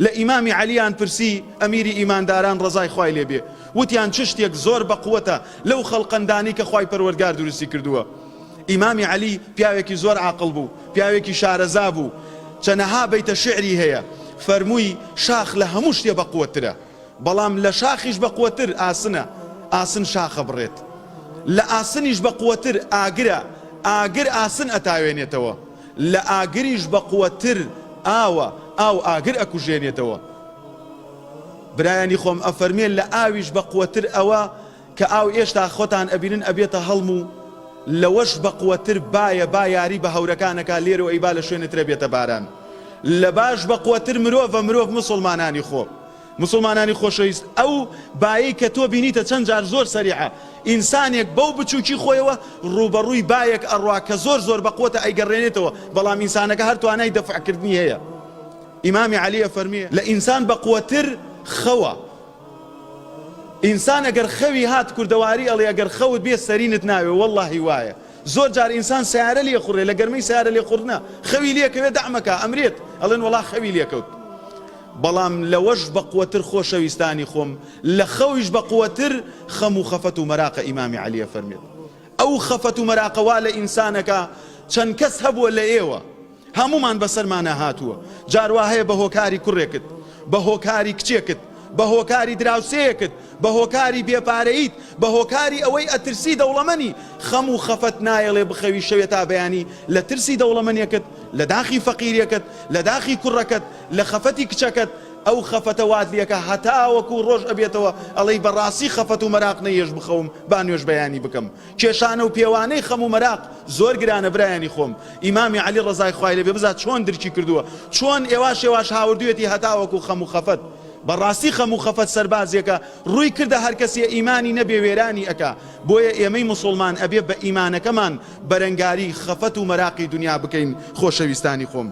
لە ئیمامی عەلیان پرسی ئەمیری ئیمانداران ڕەزای خوای لێ بێ وتیان چ شتێک زۆر بەقوەتە لەو خەڵقەندانەی کە خوای پەروەردگار دروستی کردووە ئیمامی عەلی پیاوێکی زۆر عاقڵ بوو پیاوێکی شارەزا بوو چەنەها بەیتە شیعری هەیە فەرمووی شاخ لە هەموو شتێ بەقوەترە بەڵام لە شاخیش بەقوەتر ئاسنە، ئاسن شاخ ئەبڕێت. لە ئاسنیش بەقوەتر ئاگرە، ئاگر ئاسن ئەتاوێنێتەوە. لە ئاگریش بەقوەتر ئاوە، ئاو ئاگر ئەکوژێنێتەوە. برایانی خۆم ئەفەرموێ لە ئاویش بەقوەتر ئەوە کە ئاو ئێشتا خۆتان ئەبینن ئەبێتە هەڵم و لەوەش بەقوەتر بایە با یاری بە هەورەکان ئەکا لێرەوە ئەیبا لە شوێنێ ترە بێتە باران. لە باش بەقوەتر مرۆڤە، مرۆڤ موسوڵمانانی خۆ. موسڵمانانی خۆشەویست ئەو بایەی کە تۆ بینیتە چەند جار زۆر سەریعە ئینسانێک بەو بچوکی خۆیەوە ڕووبەڕووی بایەک ئەڕوا کە زۆر زۆر بەقوەتە ئەیگەڕێنێتەوە بەڵام ئینسانەکە هەر توانای دەفع کردنی هەیە ئیمامی عەلی ئەفەرموێ لە ئینسان بەقوەتر خەوە ئینسان ئەگەر خەوی هات کوردەواری ئەڵێ ئەگەر خەوت بێ سەرینت ناوێ وەڵاهی وایە زۆر جار ئینسان سەیارە لێ خوڕێ لە گەرمەی سەیارە لێ خوڕنە خەوی لێکەوێ دەعمەکا ئەمرێت ئەڵێن وەڵا خەوی لێکەوت بەڵام لەوەش بەقوەتر خۆشەویستانی خۆم لە خەویش بەقوەتر خەم و خەفەت و مەراقە ئیمامی عەلی ئەفەرمێت ئەو خەفەت و مەراقە وا لە ئینسان ئەکا چەند کەس هەبووە لە ئێوە هەموومان بەسەرمانا هاتووە جار وا هەیە بە هۆکاری کوڕێکت بە هۆکاری کچێکت بە هۆکاری دراوسێیەکت بە هۆکاری بێ پارەییت بە هۆکاری ئەوەی ئەترسی دەوڵەمەنی خەم و خەفەت نایەڵێ بخەوی شەوێ تا بەیانی لە ترسی دەوڵەمەنێکت لە داخی فەقیرێکت لە داخی کوڕەکەت لە خەفەتی کچەکەت ئەو خەفەتە وات لێکا هەتاوەکو ڕۆژ ئەبێتەوە ئەڵێی بەڕاستی خەفەت و مەراق نەیەش بخەوم با نوێژ بەیانی بکەم کێشانە و پێوانەی خەم و مەراق زۆر گرانە برایانی خۆم ئیمامی عەلی ڕەزای خوای لێبێ بزا چۆن درکی کردووە چۆن ئێواش ئێواش هاوردویەتی هەتاوەکو خەم و خەفەت بەڕاستی خەم و خەفەت سەربازێکە ڕووی کردە هەرکەسێ ئیمانی نەبێ وێرانی ئەکا بۆیە ئێمەی موسوڵمان ئەبێ بە ئیمانەکەمان بەرەنگاری خەفەت و مەراقی دونیا بکەین خۆشەویستانی خۆم.